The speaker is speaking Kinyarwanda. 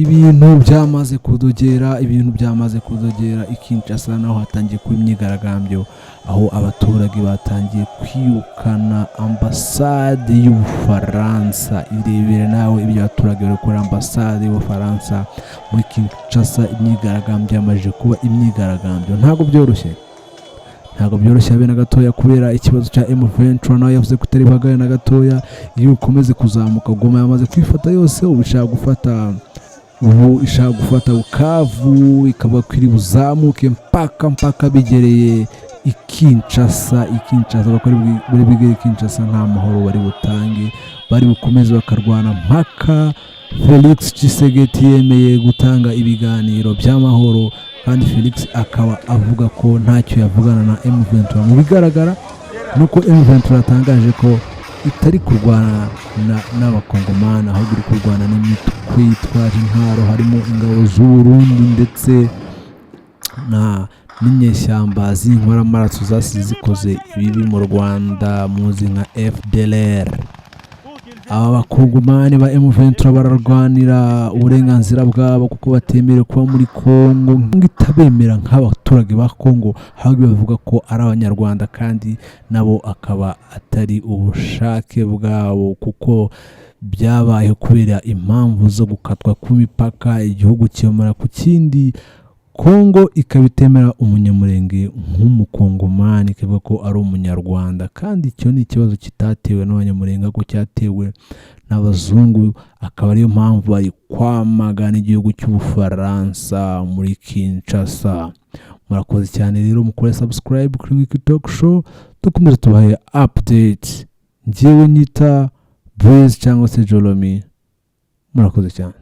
Ibintu byamaze kudogera, ibintu byamaze kudogera i Kinshasa, naho hatangiye kuba imyigaragambyo, aho abaturage batangiye kwirukana ambasade y'Ubufaransa. Irebere nawe ibyo abaturage bari gukora ambasade y'Ubufaransa muri Kinshasa. Imyigaragambyo yamaze kuba imyigaragambyo. Ntabwo byoroshye, ntabwo byoroshye habe na gatoya, kubera ikibazo cya M23. Nawe yavuze ko itari buhagarare na gatoya iyo ukomeze kuzamuka. Goma yamaze kwifata yose, ubu ishaka gufata, ubu ishaka gufata Bukavu, ikaba kwiri buzamuke mpaka mpaka bigereye i Kinshasa. I Kinshasa bakora buri bigere i Kinshasa, nta mahoro bari butange, bari bukomeze bakarwana mpaka Felix Tshisekedi yemeye gutanga ibiganiro by'amahoro. Kandi Felix akaba avuga ko ntacyo yavugana na M23. Mu bigaragara nuko M23 yatangaje ko itari kurwana n'Abakongomani, ahubwo iri kurwana n'imitwe yitwaje intwaro, harimo ingabo z'u Burundi ndetse na n'inyeshyamba z'inkoramaraso zasize zikoze ibibi mu Rwanda, muzi nka FDLR. Aba Bakongomani ba M23 bararwanira uburenganzira bwabo, kuko batemerewe kuba muri Kongo, itabemera nk'abaturage ba Kongo, ahubwo bavuga ko ari Abanyarwanda, kandi nabo akaba atari ubushake bwabo, kuko byabaye kubera impamvu zo gukatwa kw'imipaka, igihugu cyomora ku kindi. Kongo ikaba itemera Umunyamurenge nk'Umukongomani, ikavuga ko ari Umunyarwanda. Kandi icyo ni ikibazo kitatewe n'Abanyamurenge, ahubwo cyatewe n'abazungu, akaba ariyo mpamvu bari kwamagana igihugu cy'Ubufaransa muri Kinshasa. Murakoze cyane rero, mukore subscribe kuri Wiki Talk Show, dukomeze tubahe update. Njyewe nyita Blaise cyangwa se Jolomi. Murakoze cyane.